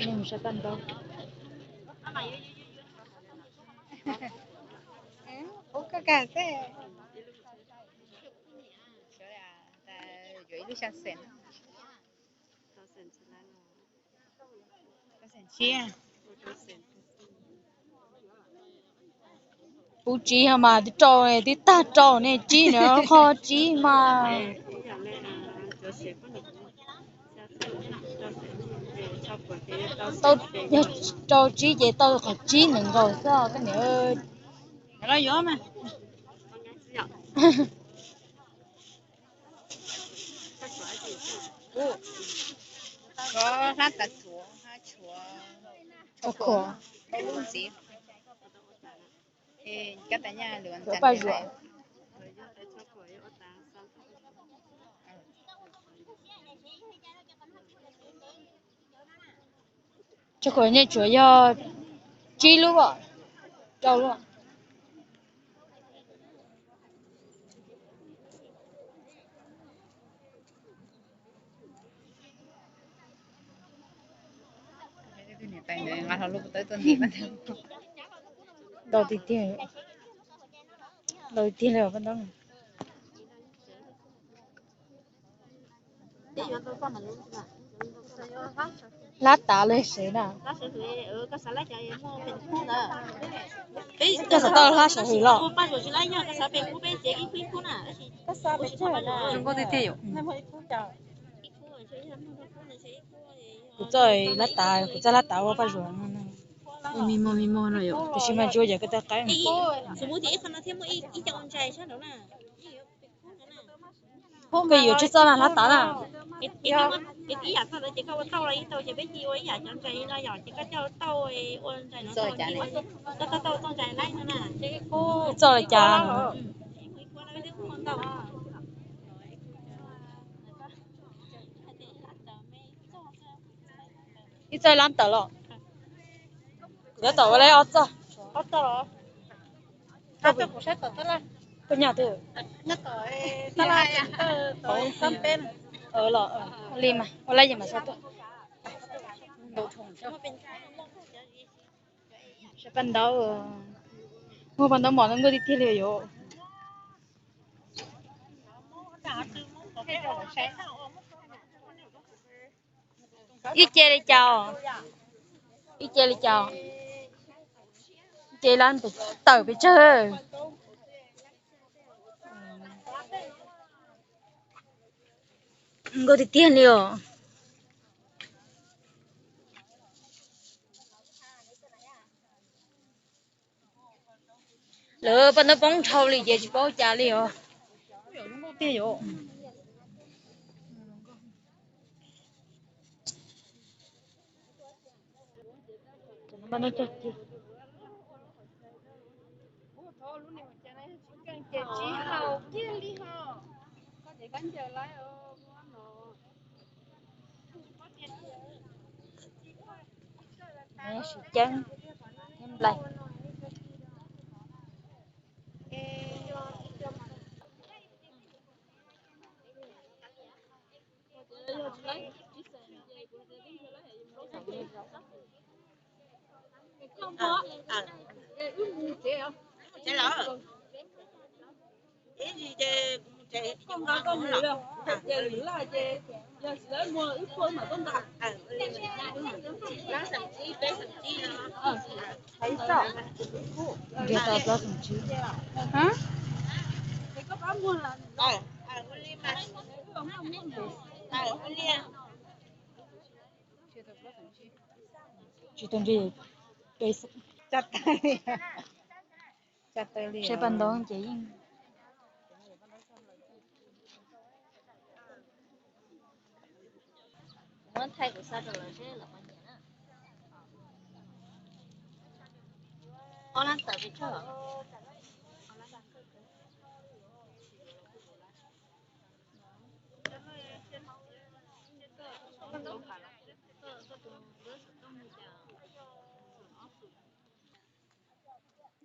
Nej mus saib paj ntaub. Ub, koj kag xwb. Yuav ib lub xya xees. Kuv tsib mas twb rau, twb tag rau ne, tsib na, qhov tsib mas. Tau, yog rau tsib ces tau qhov tsib nees nkaum xwb koj niam. Los yuav mas. Hlab tav txhuv, tshuav, tshuav khuam, ntxiv. Kab tas nyaj lwm ntxa paj zuam. Tshuav khuam nej tsuas yog tsib lub, rau lub. Ntau tiag tiag, ntau tiag li paj ntaub. Hlab tav li sev na. Koj xav tau hlab sav hwm los? Zoo nkauj tiag tiag yom. Kuv txoj hlab tav, kuv txoj hlab tav ua paj zuam, me mog me mog no yom, tiam sis mas tsis ua yam koj tej qaib. Koj yuav tseg txoj hlab tav na. Txoj li cas? Ib txoj lab tawm los? Kuv tab tom ua lawm ob txoj. Koj nyaj twg? Los li mas ua lab yeej mas xav tuaj. Saib paj ntaub, muag paj ntaub mom no nkauj tiag tiag li yom. Ib ce li cas? Ib ce li cas? Ib ce lab tawm pes tsawg. Nkauj tiag tiag li os. Lawv paj ntaub poob dhau li ces tsis paub cas li os. Siv ceeb thiab nplaig. Nrhiav tau plaub xees tsib. Tsis tau nrhiav peb xees. Saib paj ntaub ces yeej.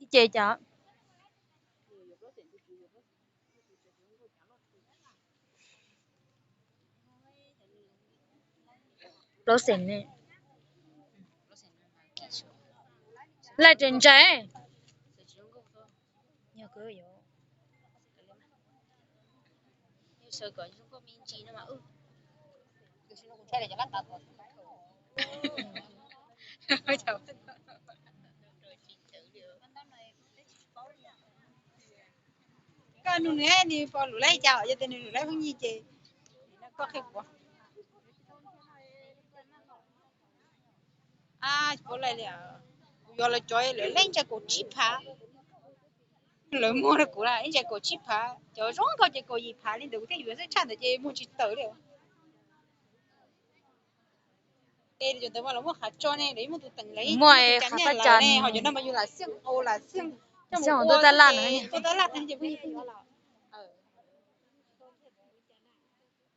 Ib ce cas? Plaub xees ne. Laj tseem ntsais. Koj nug nws, nws puas lwm laib cas, yog tias nws lwm laib phooj ywg ces koj qhia kuv. Tsis paub li, kuv yuav los cov lawv ib ntsais kaum tsib phav. Lawv muag rau kuv ib ntsais kaum tsib phav, cov zoo nkauj ces kaum yim phav li ntawd, kuv thiaj yuav xwb, tshaj ntawd ces muag tsis tawm li. Es cov ntawd mas los muaj qhov tso ne, lawv muaj tus teem, lawv muaj qhov paj cas ne, ho cov no mas yus lam xij, lam xij tuaj taj laj, tuaj taj laj ces phooj ywg,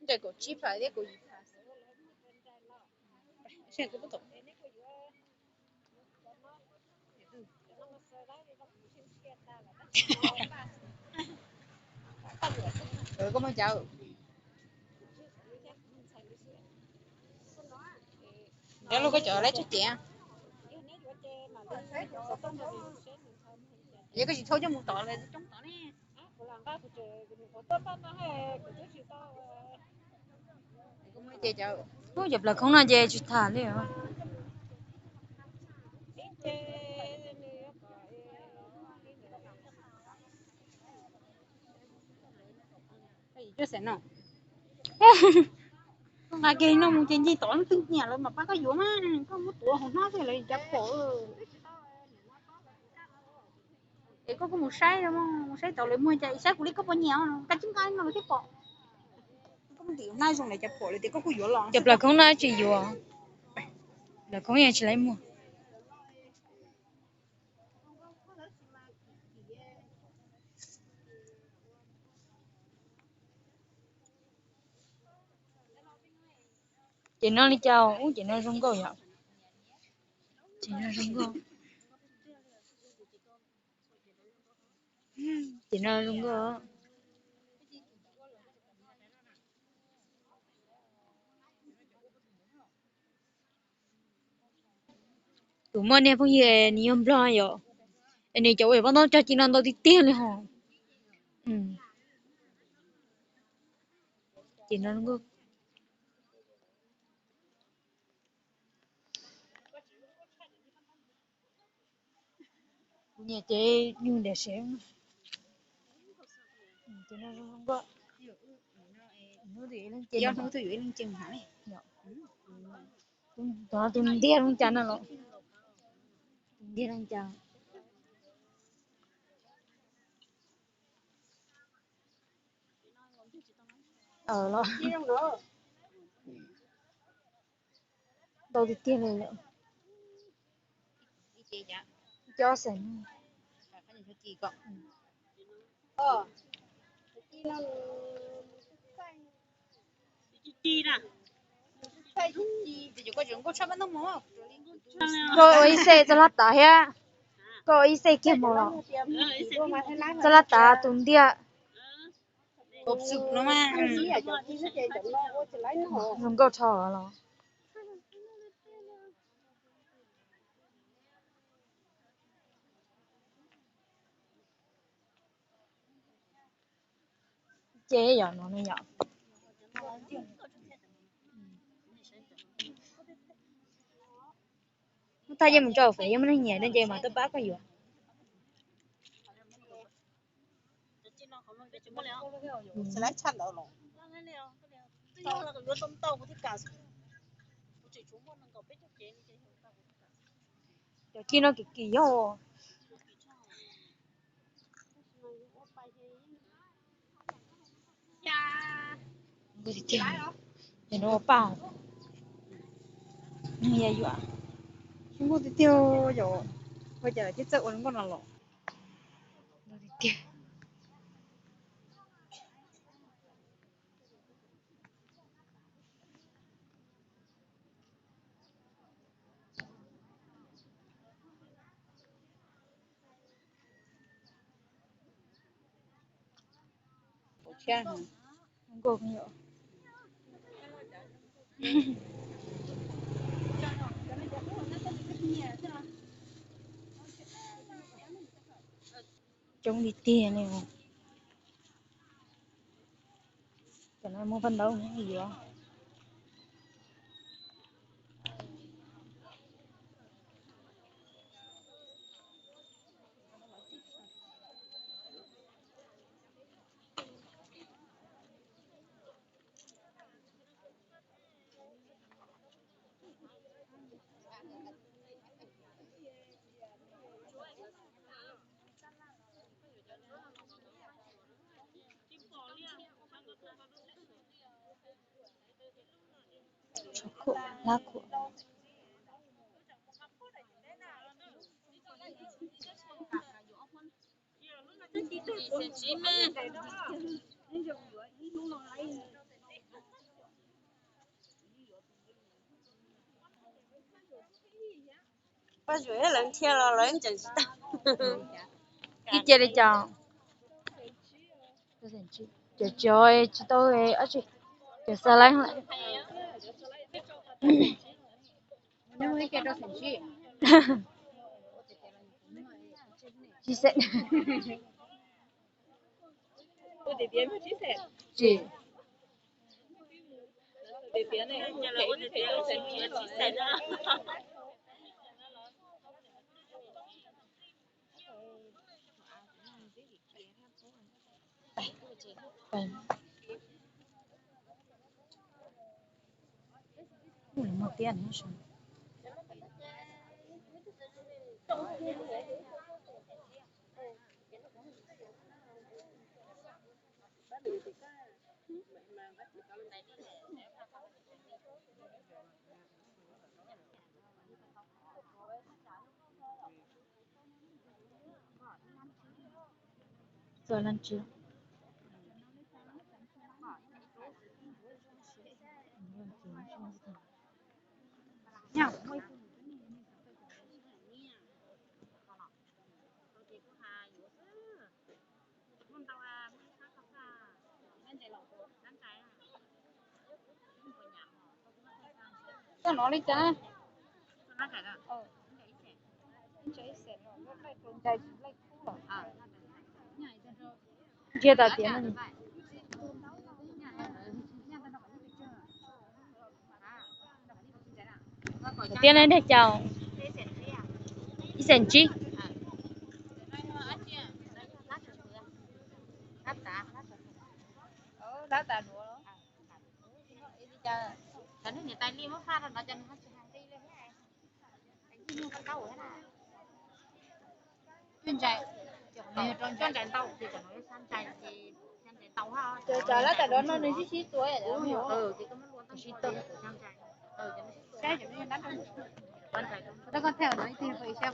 ntsais kaum tsib phav thiab kaum yim phav. Nyob lub koj cov laib tsob cev. Yog koj tsis thauj coj mus tod lawv coob tod ne. Ub, cov plaws khoob no ces tsis tham li os. Koj nqa kiag no mus ces ncig tom leej twg nyiam lawv mam pab koj yuav mas, koj muab tuav hauv hnab xwb lawv cas pom. Es koj kuj mus saib, mus saib tau lawv muag cas, saib kuv li koj puas nyiam, koj tsis nqa no lawv thiaj pom. Koj mus tim hnab zoo lawv cas pom lawv tias koj kuj yuav los. Cov plaws khoob no tsis yuav, plaws khoob yeej tsis laib muag. Ces no li cas, ub, ces no zoo nkauj yom. Ces no zoo nkauj. Ces no zoo nkauj. Tus muaj niag phooj ywg nws yog Nplog yom, es nws cov ua paj ntaub cog ci no ntau tiag tiag li hos. Ces no zoo nkauj. Kuv nyiam ces nyuj ntiam sev. Ces no zoo nkauj. Hnub twg yuav ib leeg ce, hnub twg yuav ib leeg ce. Tus ntiag zoo cas no los, tus ntiag zoo cas. Los ntau tiag tiag li lawm. Cov xeem. Koj ua ib xej txoj laj tav thiab, koj ua ib xej kiag mus los. Txoj laj tav tus ntiag. Zoo nkauj dhau los. Ces yog no ne yom. Muab thaij coj mus tso fem, yog muaj neeg nyiam no ces mam tuaj pab koj yuav. Cov ci no kim kim yog. Ces no ua paj, nws yog yuam, tsis muaj tiag tiag yom, ua cas lawv thiaj txawj ua zoo nkauj no los. Tiag. Nkauj yom. Coob li tiag li. Cov no muaj paj ntaub yuav. Tsho khuam, lab khuam. Paj zuam lawv nrhiav los lawv tseem tsis tau. Ib ce li cas? Cov cov tsis tau, cov xav lawm. Tsis xeem. Tsis. Muaj tiab. Txog leej twg? Koj hnov li cas? Ntsia tom tiab no. Tiab no dag caum ib xeem tsib. Cov lab tas dov no nws sib sib tua. Koj thaij no ib tug ib sab.